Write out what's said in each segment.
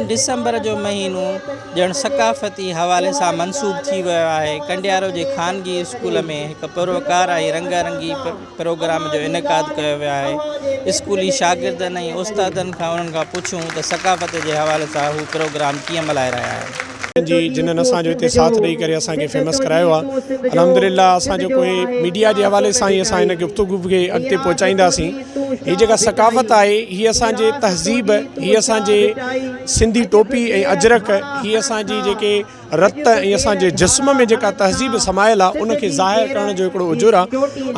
ناظرين ڊسمبر جو مهينو ڄڻ ثقافتي حوالي سان منسوب ٿي ويو آهي ڪنڊيارو جي خانگي اسڪول ۾ هڪ پروقار ۽ رنگا رنگي پروگرام جو انعقاد ڪيو ويو آهي اسڪولي شاگردن ۽ استادن کان انهن کان پڇون ته ثقافت جي حوالي سان هو پروگرام ڪيئن ملهائي رهيا آهن. جي جنھن اسان جو ھتي ساٿ ڏئي ڪري اسان کي فيمس ڪرايو آ الحمدلله اسان جو ڪوئي ميڊيا جي حوالي سان ئي اسان ھن گفتگو کي اڳتي پهچائينداسين ھي جيڪا ثقافت آھي ھي اسان جي تهذيب ھي اسان جي سنڌي ٽوپي ۽ اجرڪ ھي اسان جي جيڪي رت ۽ اسان جي جسم ۾ جيڪا تهذيب سمايل آ ان کي ظاهر ڪرڻ جو هڪڙو اجر آ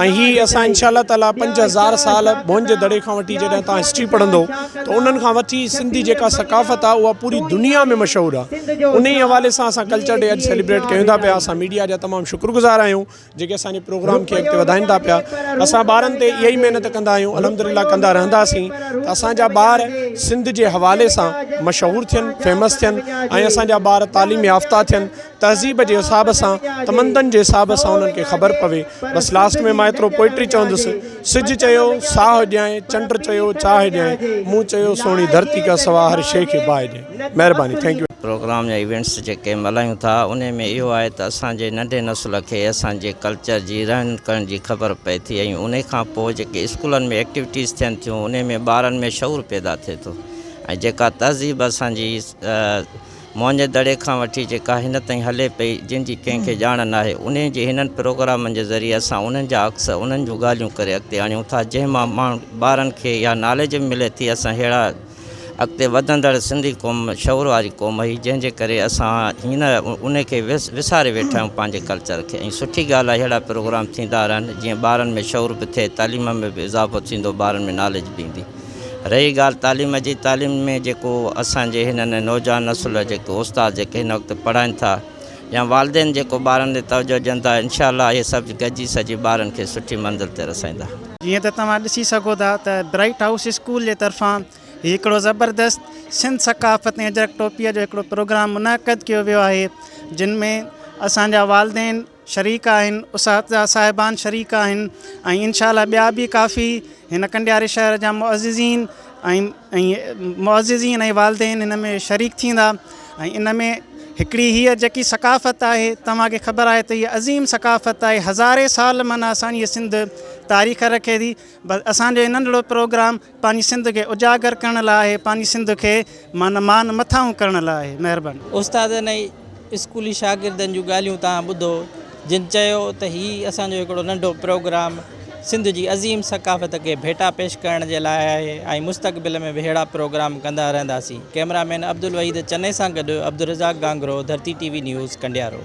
۽ هي اسان انشاء الله تعالي 5000 سال موهن جي دڙي کان وٺي جڏهن تان هسٽري پڙهندو ته انهن کان وٺي سنڌي جيڪا ثقافت آ اها پوري دنيا ۾ مشهور آ انهي حوالي سان اسان ڪلچر ڊي اڄ سيليبريٽ ڪيون ٿا پيا اسان ميڊيا جا تمام شڪر گذار آهيون جيڪي اسان جي پروگرام کي اڳتي وڌائين ٿا پيا اسان ٻارن تي اها ئي محنت ڪندا آهيون الحمدلله ڪندا رهنداسين ته اسان جا ٻار سنڌ جي حوالي سان مشهور ٿين فيمس ٿين ۽ اسان جا ٻار تعليم يافته ٿين تهذيب جي حساب سان تمدن جي حساب سان انهن کي خبر پوي بس لاسٽ ۾ مان ايترو پوئٽري چوندس سج چيو ساهه ڏيانء چنڊ چيو چاهه ڏيانء مون چيو سهڻي ڌرتي کان سوا هر شيء کي باهه ڏيانء مهرباني thank you. Programme يا ايونٽس جيڪي ملهايون ٿا انهي ۾ اهو آهي ته اسان جي ننڍي نسل کي اسان جي ڪلچر جي رهن ڪرڻ جي خبر پئي ٿي ۽ انهي کان پوء جيڪي اسڪولن ۾ ايڪٽيوٽيز ٿين ٿيون انهي ۾ ٻارن ۾ شعور پيدا ٿئي ٿو ۽ جيڪا تهذيب اسان جي موهن جي دڙي کان وٺي جيڪا هن تائين هلي پئي جنهن جي ڪنهن کي ڄاڻ ناهي انهي جي هنن پروگرامن جي ذريعي اسان انهن جا عڪس انهن جون ڳالهيون ڪري اڳتي آڻيون ٿا جنهن مان ماڻهن ٻارن کي اها ناليج به ملي ٿي اسان ههڙا اڳتي وڌندڙ سنڌي قوم شعور واري قوم هئي جنهن جي ڪري اسان هينئر ان کي وساري ويٺا آهيون پنهنجي ڪلچر کي ۽ سٺي ڳالهه آهي اهڙا پروگرام ٿيندا رهن جيئن ٻارن ۾ شعور به ٿئي تعليم ۾ به اضافو ٿيندو ٻارن ۾ ناليج به ايندي رهي ڳالهه تعليم جي تعليم ۾ جيڪو اسان جي هنن نوجوان نسل جيڪو استاد جيڪي هن وقت پڙهائن ٿا يا والدين جيڪو ٻارن تي توجه ڏين ٿا انشاء الله اهي سڀ گڏجي سڄي ٻارن کي سٺي منزل تي رسائيندا. جيئن ته توهان ڏسي سگهو ٿا ته برائيٽ هائوس اسڪول جي طرفان هي هڪڙو زبردست سنڌ ثقافت ۽ اجرڪ ٽوپيء جو هڪڙو پروگرام منعقد ڪيو ويو آهي جن ۾ اسان جا والدين شريڪ آهن اساتذه صاحبان شريڪ آهن ۽ انشاء الله ٻيا به ڪافي هن ڪنڊياري شهر جا معززين ۽ ۽ معززين ۽ والدين هن ۾ شريڪ ٿيندا ۽ ان ۾ هڪڙي هيء جيڪي ثقافت آهي توهان کي خبر آهي ته هيء عظيم ثقافت آهي هزارين سال معنيٰ اسان جي سنڌ تاريخ رکي ٿي بس اسان جو هي ننڍڙو پروگرام پنهنجي سنڌ کي اجاگر ڪرڻ لاء آهي پنهنجي سنڌ کي معنيٰ مان مٿانهون ڪرڻ لاء آهي مهرباني. استادن ۽ اسڪولي شاگردن جون ڳالهيون توهان ٻڌو جن چيو ته هي اسان جو هڪڙو ننڍو پروگرام سنڌ جي عظيم ثقافت کي ڀيٽا پيش ڪرڻ جي لاء آهي ۽ مستقبل ۾ به ههڙا پروگرام ڪندا رهنداسين ڪئميرا مين عبدالوحيد چني سان گڏ Abdulrazzaq Ghanghro Dharti T V news Kandiaro.